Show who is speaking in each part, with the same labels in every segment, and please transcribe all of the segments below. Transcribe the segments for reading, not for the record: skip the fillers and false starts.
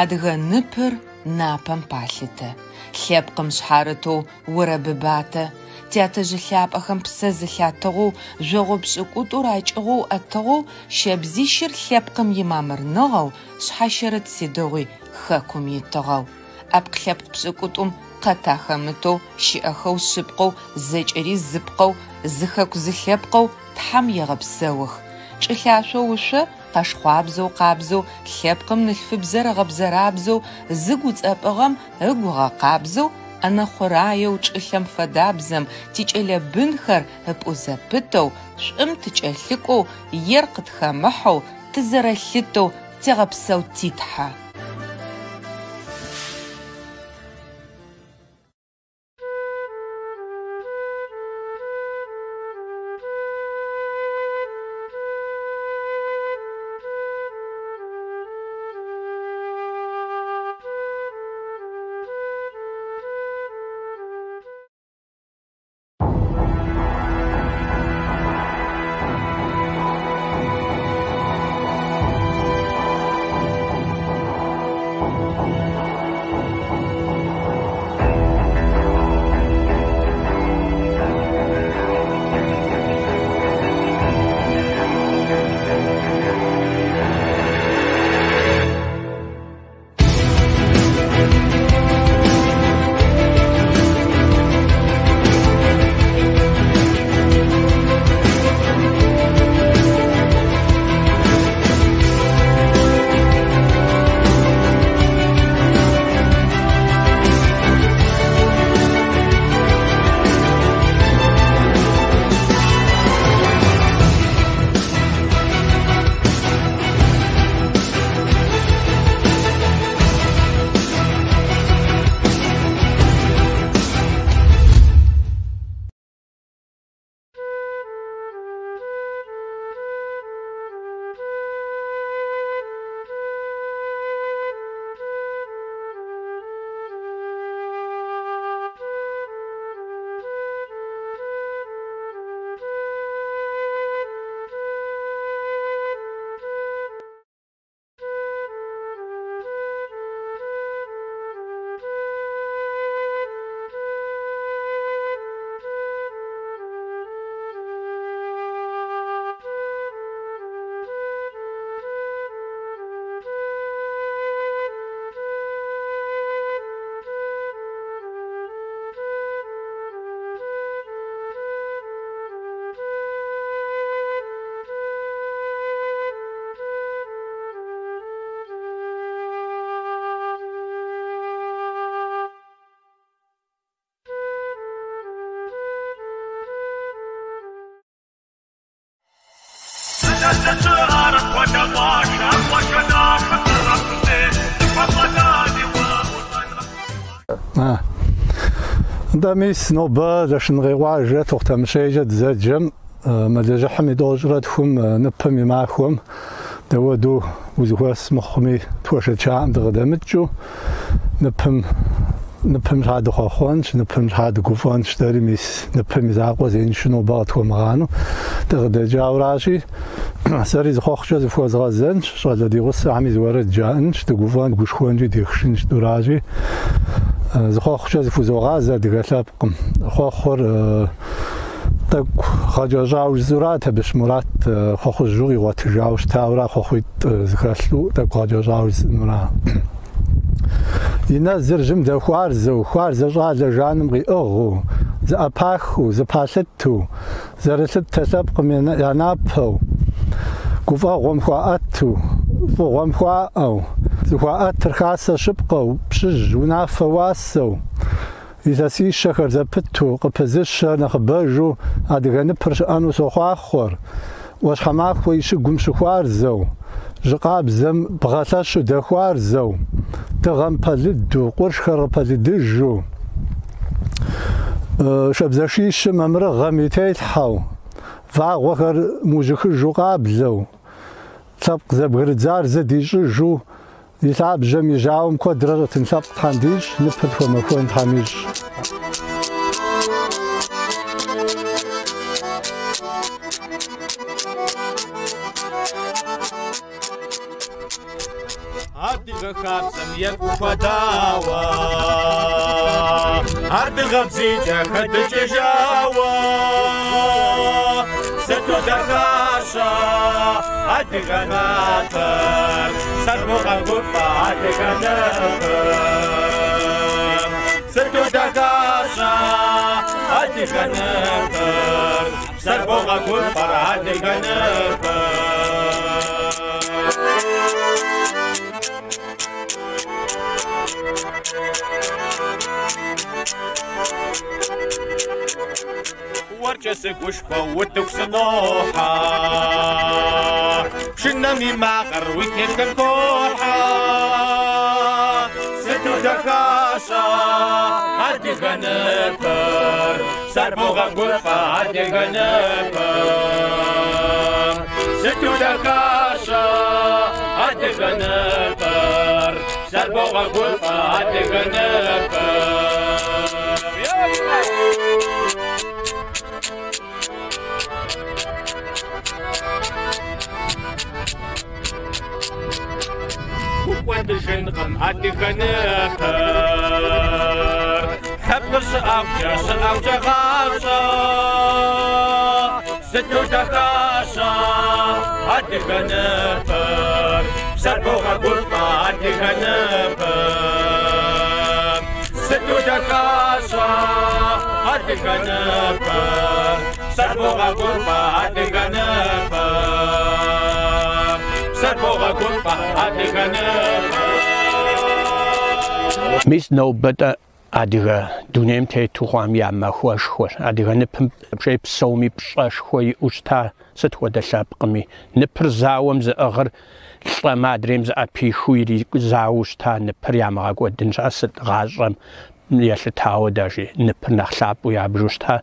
Speaker 1: Адыгэ ныпыр напэм палъытэ. Лъэпкъым шъхьарытэу орэбыбатэ. Тятэжъы лъапӏэхэм псэ зылъатыгъэу, жъогъо пшӏыкӏутӏур акӏыгъоу ӏэтыгъэу, щэбзищыр лъэпкъым имамырныгъэу, шъхьащэрыт сыдигъуи хэкум итыгъэу. ӏэпкъ-лъэпкъ пшӏыкӏутӏум къэт ахэмытэу, щыӏэхэу шъыпкъэу, зэкӏэри зы пкъэу, зы хэку зы лъэпкъэу Тхьэм егъэпсэух. Чӏылъашъоу ышъо къэшхъуабзэу къабзэу, лъэпкъым нылъфыбзэр ыгъэбзэрабзэу, зыгу уцӏэпӏыгъэм ыгу ыгъэкъабзэу, ӏэнэ хъураеу чӏылъэм фэдабзэм тикӏэлэ бынхэр ыпӏу зэпытэу, шӏум тыкӏэлъыкӏоу, ер къытхэмыхьэу, тызэрэлъытэу тегъэпсэу ти Тхьэ.
Speaker 2: Нтӏэ, мис, нобэ Лэшынкъей къуажэ Тохъутэмыщейкӏэ дызэджэм мэлыжьыхьым и 92-м ныпым и махуэм дауэду узыхуэс мыхъуми тхуэшэчаӏым дыкъыдэмыкӏыу ныпым ныпым щхьа дыхъуэхъуэнщ, ныпым щхьа дыгуфӏэнщ дэри мис ныпым и закъуэ зеиншэу нобэ къытхуэмыгъанэу дыкъыдэкӏауращи, сэри зы хъуэхъукӏэ зыфхуэзгъэзэнщ, щӏалэ ди гъусэхэми зы уэрэд жаӏэнщ, дыгуфӏэн, гушхуэнкӏи дехшынщ дуращи, зы хъуэхъукӏэ зыхузогъазэ адыгэ лъэпкъым. Хъуэхъур тӏэкӏу гъэкӏэщӏауэ жысӏэурат, Табыщ Мурат хъуэхъужьу къигъуэтыжауэ щытауэра хъуэхъуитӏ зыхэлъу тӏэкӏу гъэкӏэщӏауэ жысӏэнура. И нэзыр жьым дэхуарзэу, хуарзэ щӏалэ жаным къиӏыгъыу, зыӏэпахыу, зыпалъыту, зэрылъытэ лъэпкъым я напэу, гуфӏэгъуэм хуаӏэту, фӏыгъуэм хуаӏэу, зыхуаӏэтыр хасэ щыпкъэу, пщыжь унафэ уасэу, илъэсищэхэр зэпыту, къыпызыщэр нэхъыбэжу адыгэ ныпыр щыӏэну сохъуахъуэр, ӏуащхьэмахуэ и щыгум щыхуарзэу, жьы къабзэм бгъэ лъэщу дэхуарзэу, дыгъэм пэлыду, къуршхэр къыпэлыдыжу, шабзэшищым мамырыгъэм и телъхьэу, вагъуэхэр мыужьыхыжу къаблэу, лъэпкъ зэбгрыдзар зы дищӏыжу, и лъабжьэм и жьауэм куэдрэ щӏэтын лъэпкъ Тхьэм дищӏ, ныпыр тхуэмэхуэн Тхьэм ищӏ.
Speaker 3: Адыгэ хабзэм екӏуу хуэдауэ, ар дыгъэ бзийкӏэ хэдыкӏыжауэ. Сыту дахащэ адыгэ напэр, псэр богъэгуфӏэ адыгэ ныпыр. Сыту дахащэ адыгэ ныпыр, псэр богъэгуфӏэр адыгэ ныпыр. Уэркӏэ сыгушхуэу утыку сынохьэ, пшынэм и макъыр уи теплъэм хохьэ. Сыту дахащэ адыгэ ныпыр, псэр богъэгуфӏэ адыгэ ныпыр. Сыту дахащэ адыгэ ныпыр, псэр богъэгуфӏэ адыгэ ныпыр. Укӏуэдыжынкъым адыгэ ныпыр, лъэпкъыр щыӏэхукӏэ, щыӏэхукӏэ гъащӏэ. Сыту дахащэ адыгэ ныпыр, псэр богъэгуфӏэ адыгэ ныпыр. Сыту дахащэ адыгэ ныпыр, псэр богъэгуфӏэ адыгэ ныпыр. Псэр богъэгуфӏэ адыгэ ныпыр.
Speaker 4: Мис нобэ-тӏэ адыгэ дунейм тету хъуам я махуэшхуэр. Адыгэ ныпым пщӏей псоми пщӏэшхуэ иӏэу щыта сыт хуэдэ лъэпкъми. Ныпыр зауэм зыӏыгъыр лӏэмэ адрейм зыӏэпихыу иризауэу щыта ныпыр ямыгъэкӏуэдын щхьэ сыт гъащӏэм елъытауэ даже ныпыр нэхъ лъапӏэу ябжу щыта.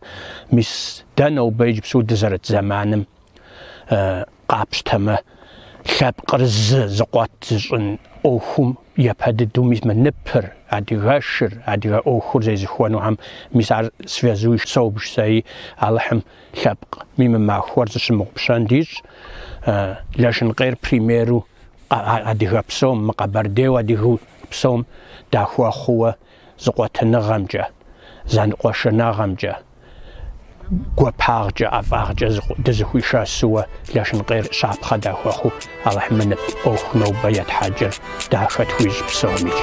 Speaker 4: Мис дэ нобэ иджыпсту дызэрыт зэманым къапщтэмэ, лъэпкъыр зы зыкъуэт зыщӏын ӏуэхум япэ дыдэу мис мы ныпыр, адыгэшыр, адыгэ ӏуэхур зезыхуэнухэм мис ар связующ собж сэри Алыхьым лъэпкъми мы махуэр зыщымыгъупщэн дищӏ. Лэшынкъейр примеру адыгэ псом, мы Къэбэрдейуэ адыгэу псом дахуэхъууэ зыкъуэтыныгъэмкӏэ, зэныкъуэшыныгъэмкӏэ, гуапагъкӏэ, ӏэфӏагъкӏэ дызыхуишэсуэ Лэшынкъейр щапхъэ дахуэхъуу Алыхьым мы нып ӏуэху нобэ етхьэкӏыр дахэ тхуищӏ псомикӏ.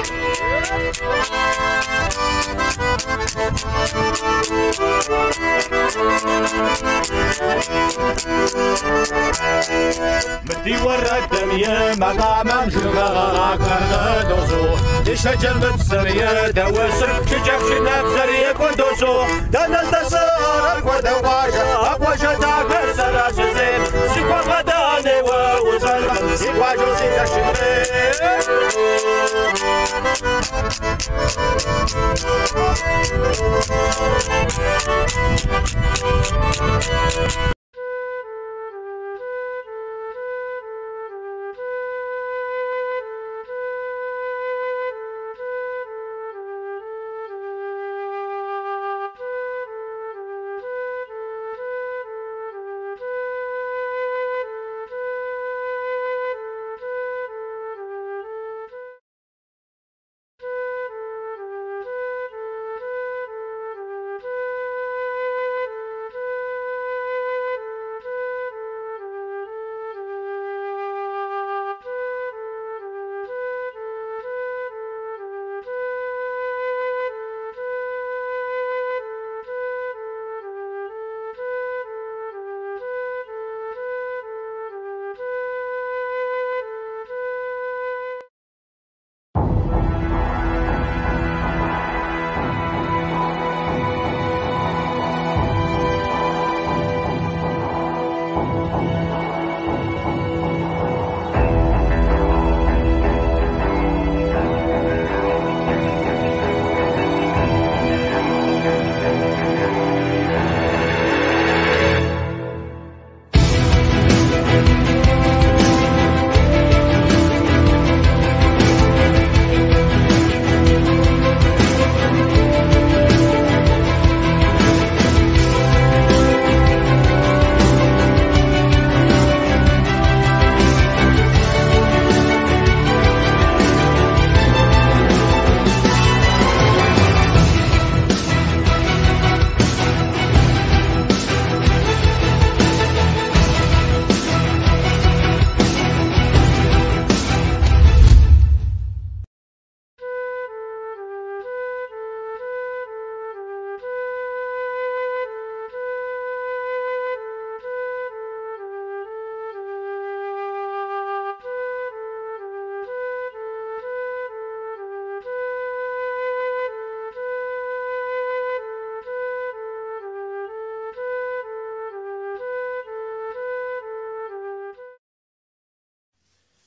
Speaker 3: Мы ди уэрэдым и макъамэм жыг гъэгъахэр къыдожьу, Ди Шэджэмыпсыр и даущыр, шыкӏэпшынэбзэр екӏуу дожьу. Дэнэ здэщыӏэр апхуэдэ къуажэ, а къуажэ дахэр сэра щызейм, Зыхуэбгъэдэней уэ ущӏэнкъым, си къуажэу си Лэшынкъей.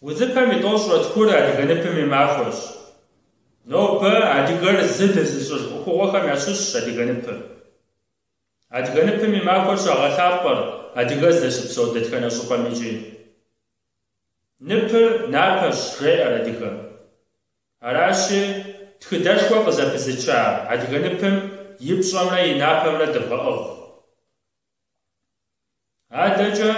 Speaker 5: Удзыпэм и 132-р Адыгэ ныпым и махуэщ. Нобэ адыгэр зы дызыщӏыж ӏуэхугъуэхэм ящыщщ Адыгэ ныпыр. Адыгэ ныпым и махуэр щагъэлъапӏэр адыгэ здэщыпсэу дэтхэнэ щӏыпӏэм икӏи. Ныпыр напэщ, жеӏэр адыгэм. Аращи, тхыдэшхуэ къызэпызыча адыгэ ныпым и пщӏэмрэ и напэмрэ дывгъэӏыгъ. Адэкӏэ,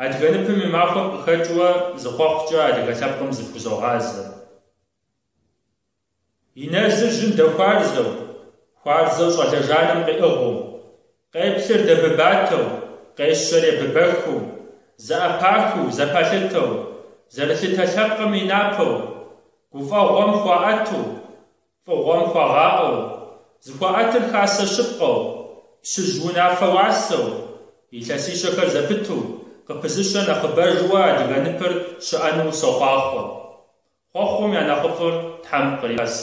Speaker 5: Адыгэ ныпым и махуэм къыхэкӏыуэ зы хъуэхъукӏэ адыгэ лъэпкъым зыфхузогъазэ. И нэзыр жьым дэхуарзэу, хуарзэу щӏалэ жаным къиӏыгъыу, къеплъыр дэбыбатэу, къещэр ебыбэхыу, зэӏэпахыу, зэпалъытэу, зэрылъытэ лъэпкъым и напэу, гуфӏэгъуэм хуаӏэту, фӏыгъуэм хуагъаӏэу, зыхуаӏэтыр хасэ щыпкъэу, пщыжь унафэ уасэу, илъэсищэхэр зэпыту, къыпызыщэ нэхъыбэжуэ адыгэ ныпыр щыӏэну сохъуахъуэ. Хъуэхъум я нэхъыфӏыр Тхьэм кърипэс.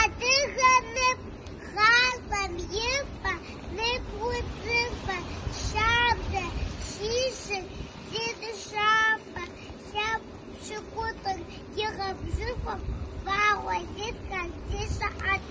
Speaker 6: Адыгэ нып гъащӏэм и фэ, нып удзыфэ, шабзэ щищыр зи дыщафэ, лъэпкъ пщыкӏутӏыр игъэбжьыфӏэу, вагъуэзитӏхэр зи щыхьэт.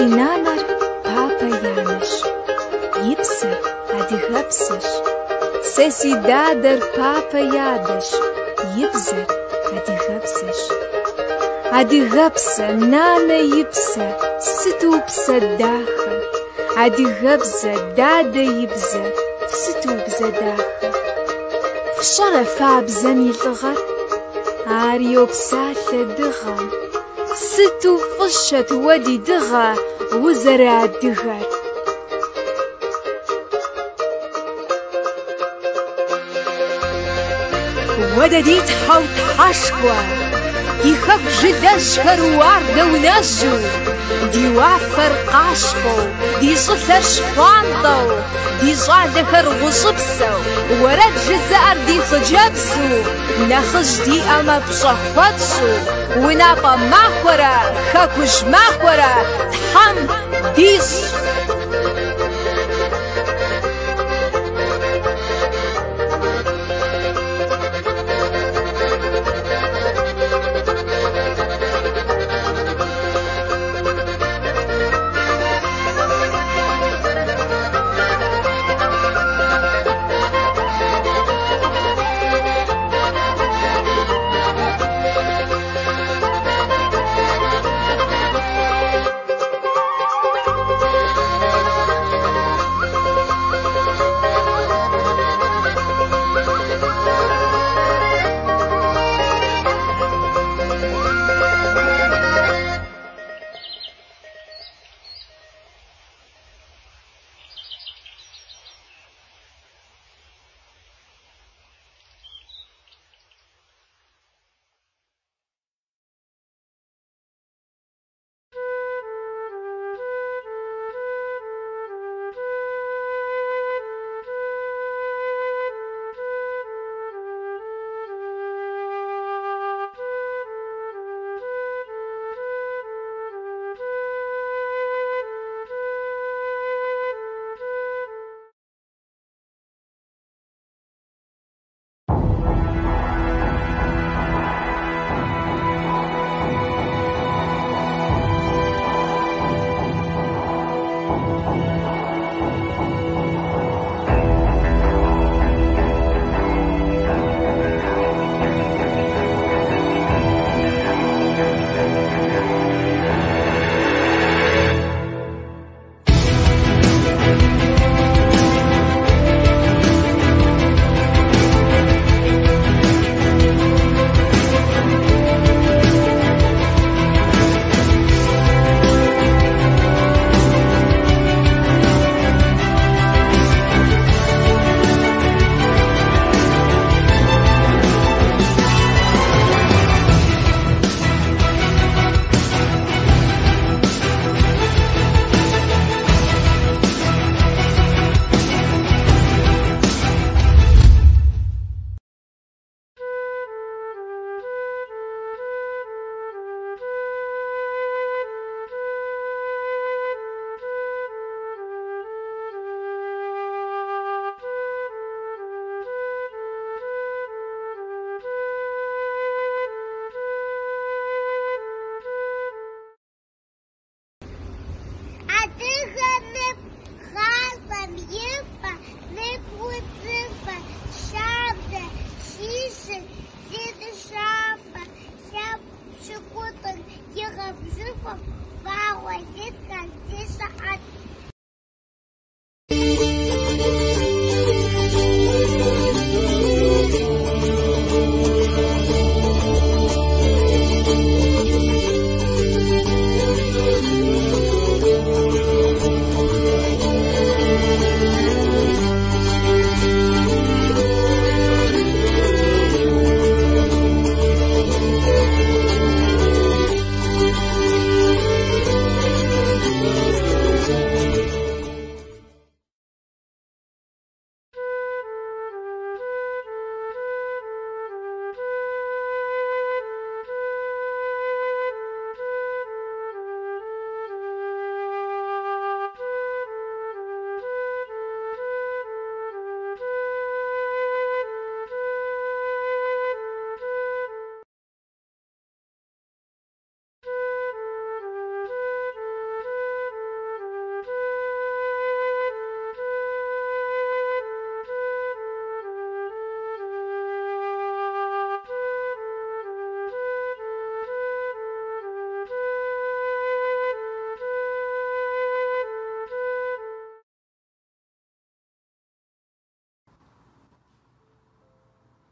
Speaker 7: си нанэр папэ и анэщ, и бзэр адыгэбзэщ. Сэ си дадэр папэ и адэщ, и бзэр адыгэбзэщ. Адыгэпсэ, нанэ и псэ, сыту упсэ дахэ! Адыгэбзэ, дадэ и бзэ, сыту убзэ дахэ! Фщӏэрэ фэ а бзэм и лӏыгъэр? Ар йопсалъэ дыгъэм. Сыту фӏыщэт уэ ди дыгъэ узэрыадыгэр! Уэ дэ ди Тхьэу Тхьэшхуэ, ди хэку жылэжьхэр уардэ унэжьу, ди уафэр къащхъуэу, ди щӏылъэр щхъуантӏэу, ди щӏалэхэр гъущӏыпсэу, уэрэд жызыӏэр ди хъыджэбзу, нэхъыжь диӏэмэ пщӏэ хуэтщӏу, унапӏэ махуэрэ хэкужь махуэрэ Тхьэм дищӏ!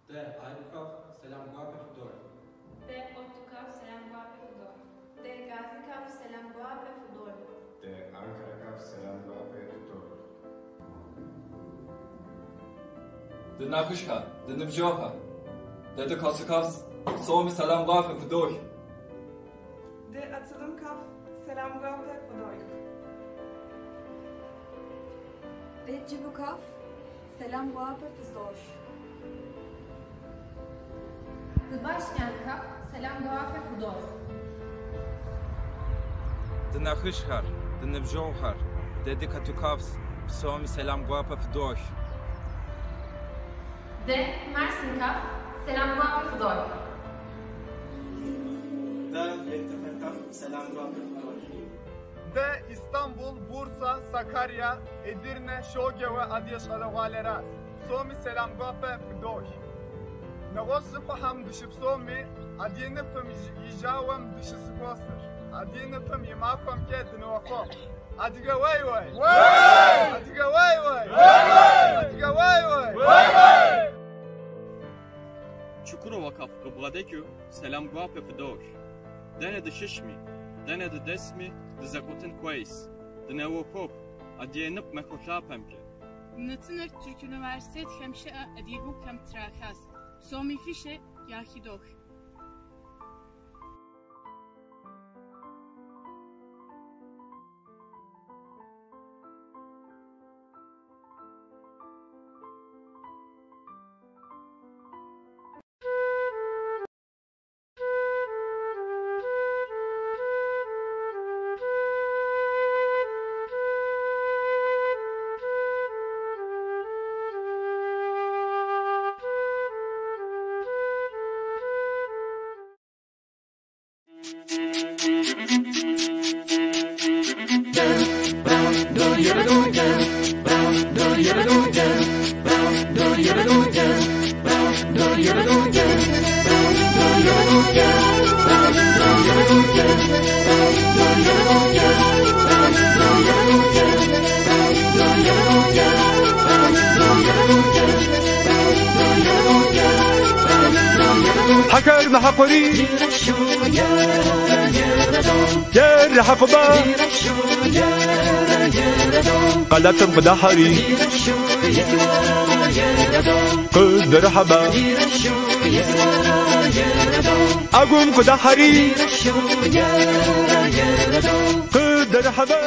Speaker 8: Дэ Айбукаф сэлам гуапэ фыдох.
Speaker 9: Дэ Оттукаф сэлам гуапэ фыдох.
Speaker 10: Дэ Газикаф сэлам гуапэ фыдох.
Speaker 11: Дэ Анкаракаф сэлам гуапэ фыдох.
Speaker 12: Дынэхъыщхьэ, дыныбжьэгъухэ, дэ дыкасыкаф псоми сэлам гуапэ фыдох.
Speaker 13: Дэ Атылымкаф сэлам гуапэ фыдох.
Speaker 14: Дэ Джибукаф сэлам гуапэ фызох.
Speaker 9: Дыбашкенткаф сэлам гуапэ фыдох.
Speaker 12: Дынэхъыщхьэр, дыныбжьэгъухэр, дэ дыкатукаф псоми сэлам гуапэ фыдох.
Speaker 9: Дэ Мерсинкаф сэлам гуапэ фыдох.
Speaker 8: Дэ Елтэфэкаф сэлам гуапэ фыдох.
Speaker 15: Дэ Истанбул, Бурса, Сакарья, Эдирне, щоджэуэ адыгэ щӏалэгъуалэращ. Псоми сэлам гуапэ фыдох. Нэгъуэщӏ щӏыпӏэхэм дыщыпсэуми, адыгэ ныпым и жьауэм дыщызэхуосыр. Адыгэ ныпым и махуэмкӏэ дынывохъуэхъу. Адыгэ уей-уей! Адыгэ уей-уей! Адыгэ уей-уей!
Speaker 16: Çukurovakaf къыбгъэдэкӏыу сэлам гуапэ фыдох. Дэнэ дыщыщми, дэнэ дыдэсми дызэкъуэтын хуейщ. Дынывохъуэхъу адыгэ нып махуэ лъапӏэмкӏэ.
Speaker 17: Нэтыныр Тырку университетхэм щыӏэ адыгэ гупхэм трахащ. Псоми фӏыщӏэ яхыдох.
Speaker 3: حكر محقري يا حقبة قلت قدحري قد رحبة أقوم قدحري قد رحبة.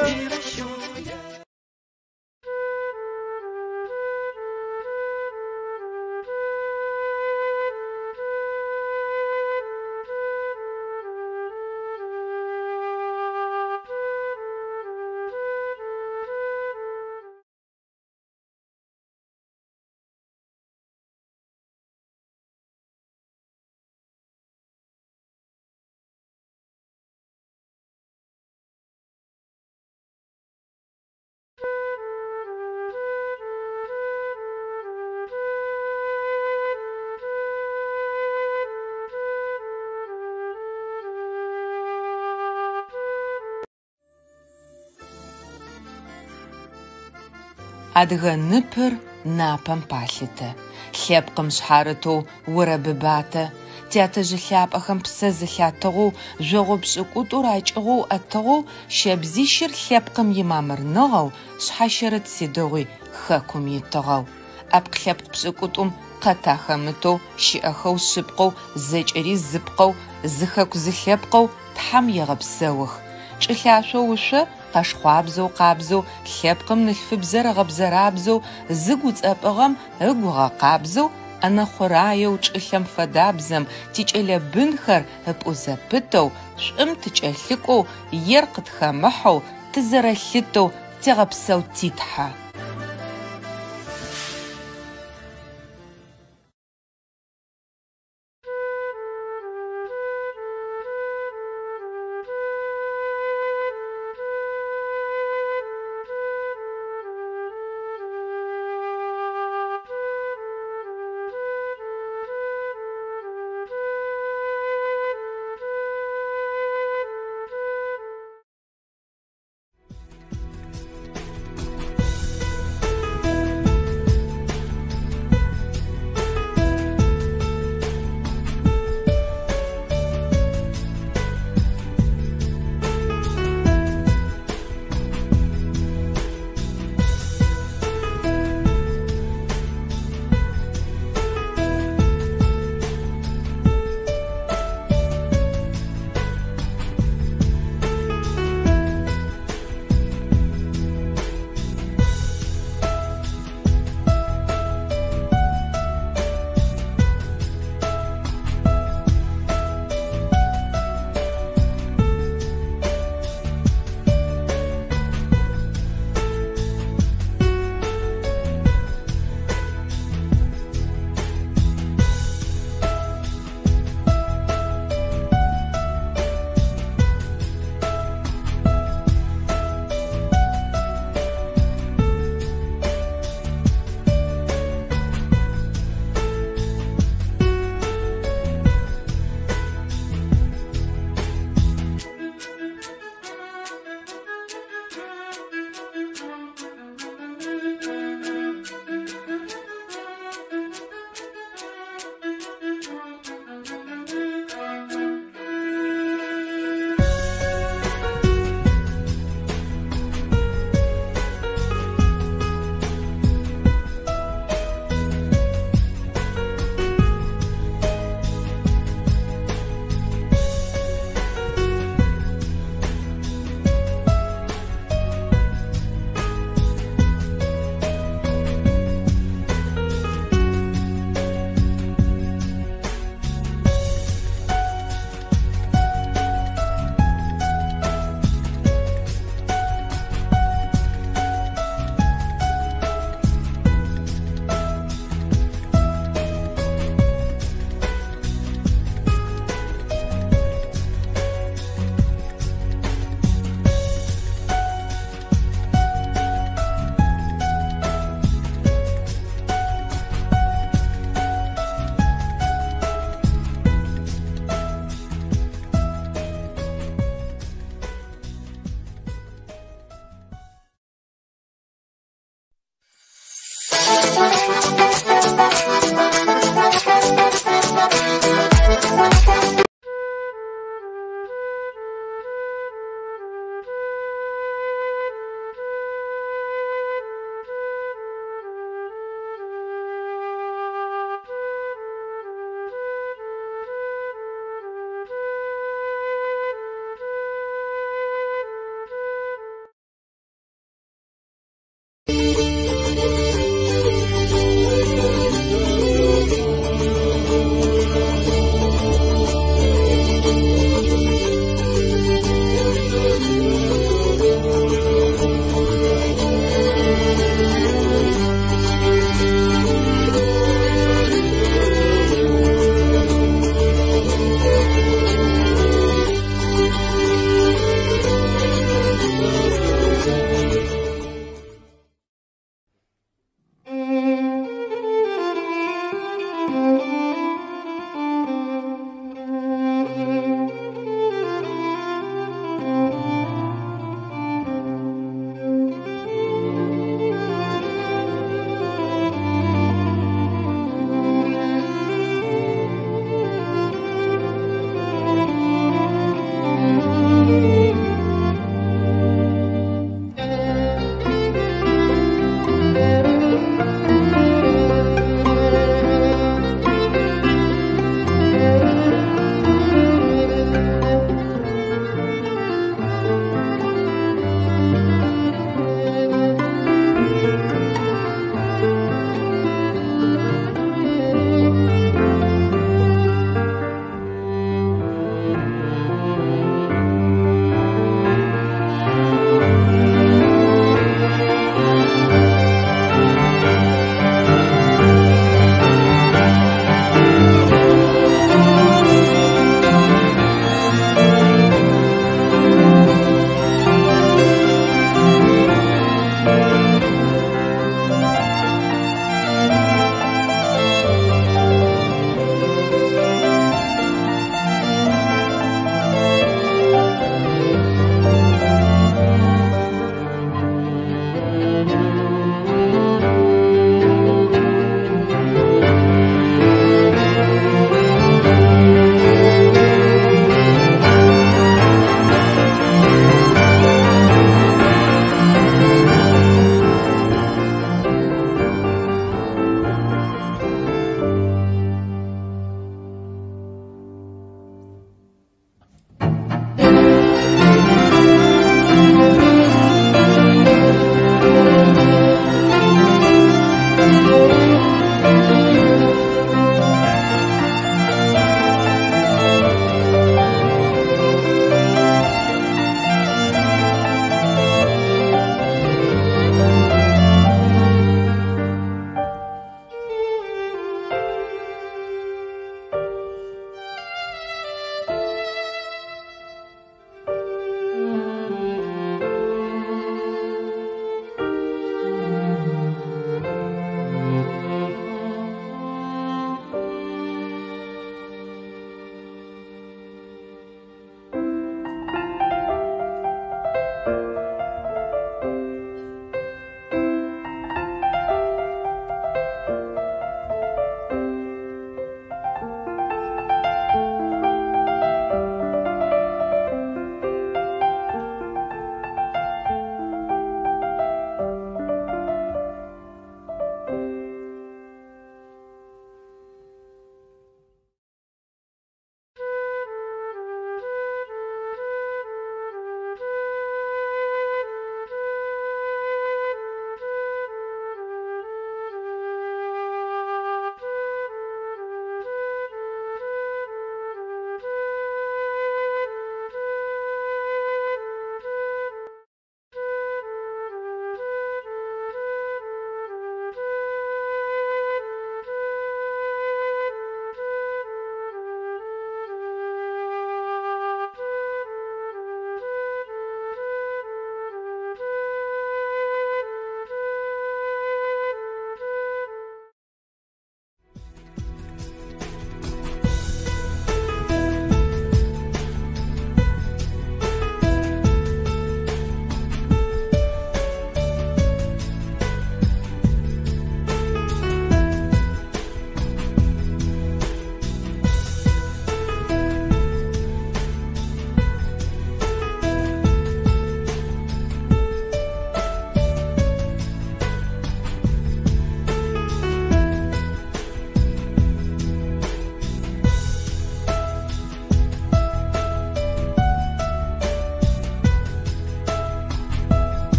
Speaker 1: Адыгэ ныпыр напэм палъытэ, лъэпкъым шъхьарытэу орэбыбатэ, тятэжъы лъапӏэхэм псэ зылъатыгъэу, жъогъо пшӏыкӏутӏур акӏыгъоу ӏэтыгъэу, щэбзищыр лъэпкъым имамырныгъэу, шъхьащэрыт сыдигъуи хэкум итыгъэу. ӏэпкъ-лъэпкъ пшӏыкӏутӏум къэт ахэмытэу, щыӏэхэу шъыпкъэу, зэкӏэри зыпкъэу, зы хэку зы лъэпкъэу Тхьэм егъэпсэух. Чӏылъашъоу ышъо, къэшхъуабзэу къабзэу, лъэпкъым нылъфыбзэр ыгъэбзэрабзэу, зыгу уцӏэпӏыгъэм ыгу ыгъэкъабзэу, ӏэнэ хъураеу чӏылъэм фэдабзэм тикӏэлэ бынхэр ыпӏу зэпытэу, шӏум тыкӏэлъыкӏоу, ер къытхэмыхьэу, тызэрэлъытэу, тегъэпсэу ти Тхьэ.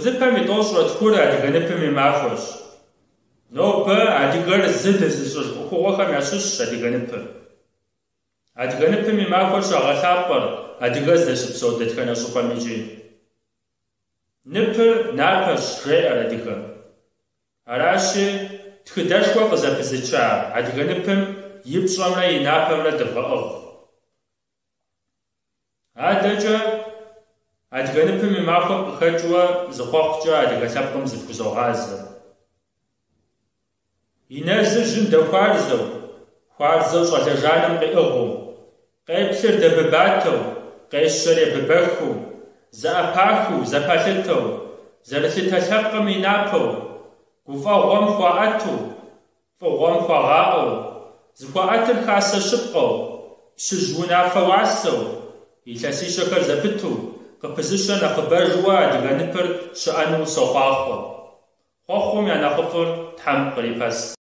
Speaker 5: Удзыпэм и тӏощӏрэ тхур адыгэ ныпым и махуэщ. Нобэ адыгэр зы дызыщӏыж ӏуэхугъуэхэм ящыщщ адыгэ ныпыр. Адыгэ ныпым и махуэр щагъэлъапӏэр адыгэ здэщыпсэу дэтхэнэ щӏыпӏэм икӏи. Ныпыр напэщ, жеӏэр адыгэм. Аращи, тхыдэшхуэ къызэпызыча адыгэ ныпым и пщӏэмрэ и напэмрэ дывгъэӏыгъ. Адэкӏэ, адыгэ ныпым и махуэм къыхэкӏыуэ зы хъуэхъукӏэ адыгэ лъэпкъым зыфхузогъазэ. И нэзыр жьым дэхуарзэу, хуарзэу щӏалэ жаным къиӏыгъыу, къеплъыр дэбыбатэу, къещэр ебыбэхыу, зэӏэпахыу, зэпалъытэу, зэрылъытэ лъэпкъым и напэу, гуфӏэгъуэм хуаӏэту, фӏыгъуэм хуагъаӏэу, зыхуаӏэтыр хасэ щыпкъэу, пщыжь унафэ уасэу, илъэсищэхэр зэпыту, къыпызыщэ нэхъыбэжуэ адыгэ ныпыр щыӏэну сохъуахъуэ. Хъуэхъум я нэхъыфӏыр Тхьэм кърипэс.